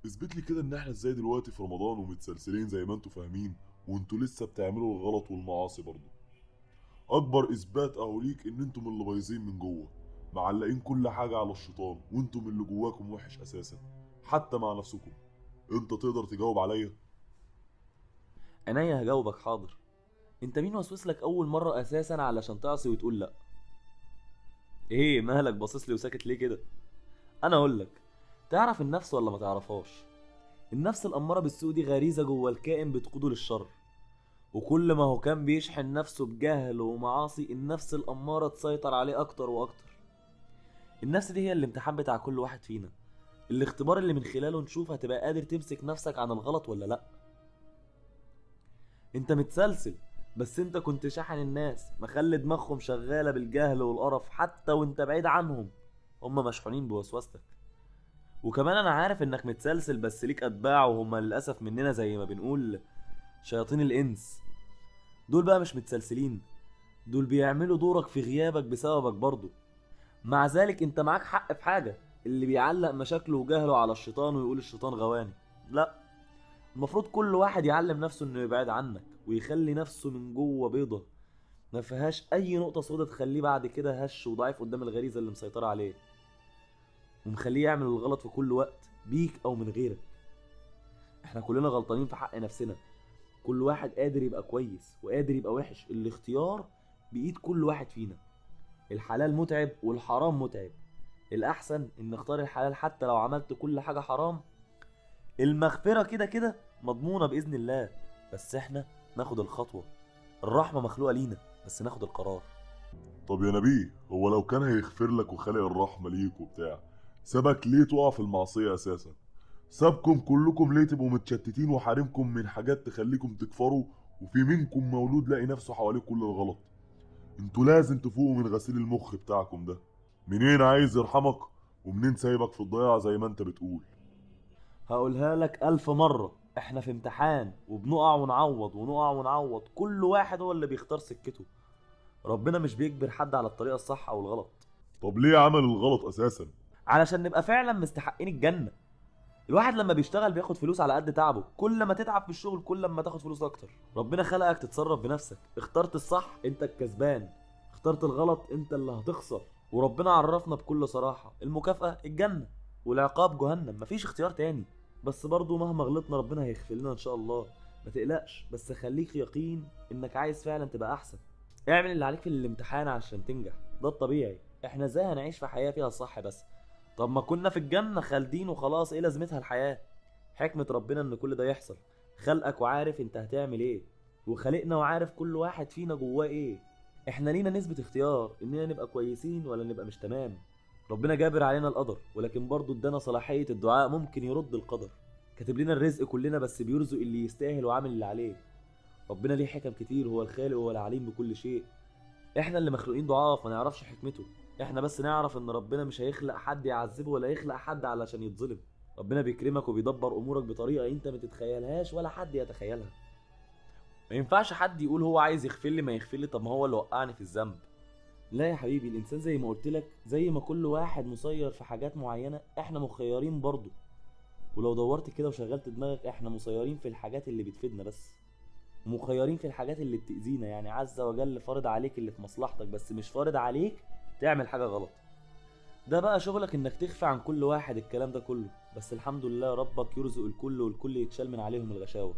اثبت لي كده ان احنا ازاي دلوقتي في رمضان ومتسلسلين زي ما انتوا فاهمين، وانتوا لسه بتعملوا الغلط والمعاصي برضه. اكبر اثبات اهو ليك ان انتم اللي بايظين من جوه، معلقين كل حاجة على الشيطان، وانتم اللي جواكم وحش اساسا حتى مع نفسكم. انت تقدر تجاوب عليا؟ عينيا هجاوبك حاضر. انت مين وسوس لك اول مرة اساسا علشان تعصي وتقول لا؟ ايه مالك باصص لي وساكت ليه كده؟ انا اقول لك، تعرف النفس ولا ما تعرفهاش؟ النفس الامارة بالسوء دي غريزة جوه الكائن بتقوده للشر، وكل ما هو كان بيشحن نفسه بجهل ومعاصي النفس الامارة تسيطر عليه اكتر واكتر. النفس دي هي الامتحان بتاع كل واحد فينا، الاختبار اللي من خلاله نشوف هتبقى قادر تمسك نفسك عن الغلط ولا لا. انت متسلسل، بس انت كنت شاحن الناس، مخلي دماغهم شغالة بالجهل والقرف حتى وانت بعيد عنهم، هم مشحونين بوسوستك. وكمان انا عارف انك متسلسل بس ليك اتباع، وهم للاسف مننا زي ما بنقول شياطين الانس. دول بقى مش متسلسلين، دول بيعملوا دورك في غيابك بسببك برضو. مع ذلك انت معاك حق في حاجة، اللي بيعلق مشاكله وجهله على الشيطان ويقول الشيطان غواني، لا، المفروض كل واحد يعلم نفسه انه يبعد عنك ويخلي نفسه من جوه بيضة ما فيهاش اي نقطة سودة تخليه بعد كده هش وضعيف قدام الغريزة اللي مسيطرة عليه ومخليه يعمل الغلط في كل وقت بيك او من غيرك. احنا كلنا غلطانين في حق نفسنا، كل واحد قادر يبقى كويس وقادر يبقى وحش، الاختيار بإيد كل واحد فينا. الحلال متعب والحرام متعب، الأحسن إن نختار الحلال حتى لو عملت كل حاجة حرام. المغفرة كده كده مضمونة بإذن الله، بس احنا ناخد الخطوة. الرحمة مخلوقة لينا، بس ناخد القرار. طب يا نبيه، هو لو كان هيغفر لك وخالق الرحمة ليك وبتاع، سابك ليه تقع في المعصية أساسا؟ سابكم كلكم ليه تبقوا متشتتين وحارمكم من حاجات تخليكم تكفروا، وفي منكم مولود لاقي نفسه حواليه كل الغلط؟ انتوا لازم تفوقوا من غسيل المخ بتاعكم ده. منين عايز يرحمك ومنين سايبك في الضياع زي ما انت بتقول؟ هقولها لك 1000 مرة، احنا في امتحان وبنقع ونعوض ونقع ونعوض، كل واحد هو اللي بيختار سكته. ربنا مش بيجبر حد على الطريقة الصح او الغلط. طب ليه عمل الغلط اساسا؟ علشان نبقى فعلا مستحقين الجنة. الواحد لما بيشتغل بياخد فلوس على قد تعبه، كل ما تتعب في الشغل كل ما تاخد فلوس اكتر. ربنا خلقك تتصرف بنفسك، اخترت الصح انت الكسبان، اخترت الغلط انت اللي هتخسر. وربنا عرفنا بكل صراحة المكافأة الجنة والعقاب جهنم، مفيش اختيار تاني. بس برضو مهما غلطنا ربنا هيغفر لنا ان شاء الله، ما تقلقش، بس خليك يقين انك عايز فعلا تبقى احسن. اعمل اللي عليك في الامتحان عشان تنجح، ده الطبيعي. احنا ازاي هنعيش في حياة فيها الصح بس؟ طب ما كنا في الجنة خالدين وخلاص، ايه لازمتها الحياة؟ حكمة ربنا ان كل ده يحصل، خلقك وعارف انت هتعمل ايه، وخلقنا وعارف كل واحد فينا جواه ايه. احنا لينا نسبة اختيار اننا نبقى كويسين ولا نبقى مش تمام. ربنا جابر علينا القدر، ولكن برضه ادانا صلاحية الدعاء، ممكن يرد القدر. كاتب لنا الرزق كلنا، بس بيرزق اللي يستاهل وعامل اللي عليه. ربنا ليه حكم كتير، هو الخالق وهو العليم بكل شيء. احنا اللي مخلوقين ضعاف ما نعرفش حكمته، احنا بس نعرف ان ربنا مش هيخلق حد يعذبه ولا يخلق حد علشان يتظلم. ربنا بيكرمك وبيدبر امورك بطريقة انت ما تتخيلهاش ولا حد يتخيلها. ما ينفعش حد يقول هو عايز يغفر لي ما يغفر لي، طب ما هو اللي وقعني في الذنب. لا يا حبيبي، الانسان زي ما قلت لك، زي ما كل واحد مسير في حاجات معينة، احنا مخيرين برضو. ولو دورت كده وشغلت دماغك، احنا مسيرين في الحاجات اللي بتفيدنا بس، ومخيرين في الحاجات اللي بتأذينا. يعني عز وجل فرض عليك اللي في مصلحتك، بس مش فارض عليك تعمل حاجة غلط. ده بقى شغلك انك تخفي عن كل واحد الكلام ده كله، بس الحمد لله ربك يرزق الكل والكل يتشال من عليهم الغشاوة.